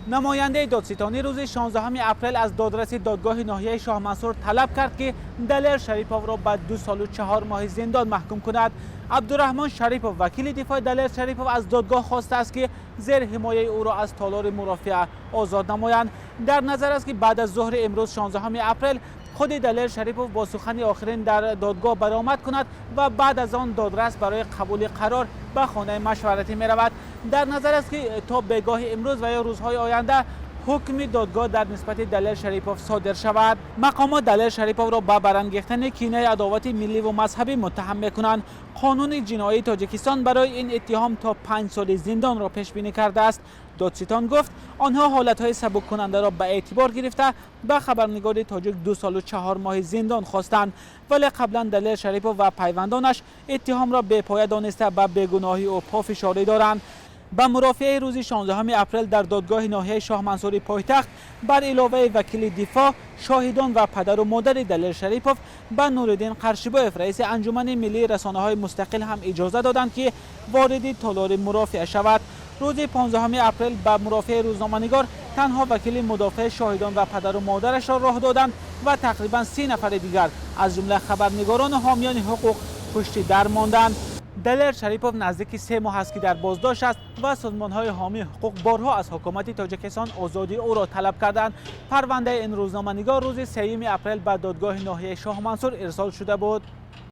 Намояндаи додситонӣ рӯзи 16 апрел аз додраси додгоҳи ноҳияи Шоҳмансур талаб кард, ки Далер Шариповро ба 2 солу 4 моҳи зиндон маҳкум кунад. Абдураҳмон Шарипов, вакили дифои Далер Шарипов, аз додгоҳ хостааст, ки зерҳимояи ӯро аз толори мурофиа озод намоянд. Дар назар аст, ки баъд аз зуҳри имрӯз, 16 апрел, худи Далер Шарипов бо сухани охирин дар додгоҳ баромад кунад ва баъд аз он додрас барои қабули қарор ба хонаи машваратӣ меравад. Дар назар аст, ки то бегоҳи имрӯз ва ё рӯзҳои оянда ҳукми додгоҳ дар нисбати Далер Шарипов содир шавад. Мақомот Далер Шариповро ба барангехтани кинаи адовати милливу мазҳабӣ муттаҳам мекунанд. Қонуни ҷиноии Тоҷикистон барои ин иттиҳом то 5 соли зиндонро пешбинӣ кардааст. Додситон гуфт, онҳо ҳолатҳои сабуккунандаро ба эътибор гирифта, ба хабарнигори тоҷик 2 солу 4 моҳи зиндон хостанд. Вале қаблан Далер Шарипов ва пайвандонаш иттиҳомро бепоя дониста, ба бегуноҳии ӯ пофишорӣ доранд. Ба мурофиаи рӯзи 16 апрел дар додгоҳи ноҳияи Шоҳмансури пойтахт бар иловаи вакили дифоъ, шоҳидон ва падару модари Далер Шарипов ба Нуриддин Қаршибоев, раиси Анҷумани миллии расонаҳои мустақил, ҳам иҷоза доданд, ки вориди толори мурофиа шавад. Рӯзи 15 апрел ба мурофиаи рӯзноманигор танҳо вакили мудофеъ, шоҳидон ва падару модарашро роҳ доданд ва тақрибан 30 нафари дигар, аз ҷумла хабарнигорону ҳомиёни ҳуқуқ, пушти дар монданд. Далер Шарипов наздики 3 моҳ аст, ки дар боздошт аст ва созмонҳои ҳомии ҳуқуқ борҳо аз ҳукумати Тоҷикистон озодии ӯро талаб карданд. Парвандаи ин рӯзноманигор рӯзи 3 апрел ба додгоҳи ноҳияи Шоҳмансур ирсол шуда буд.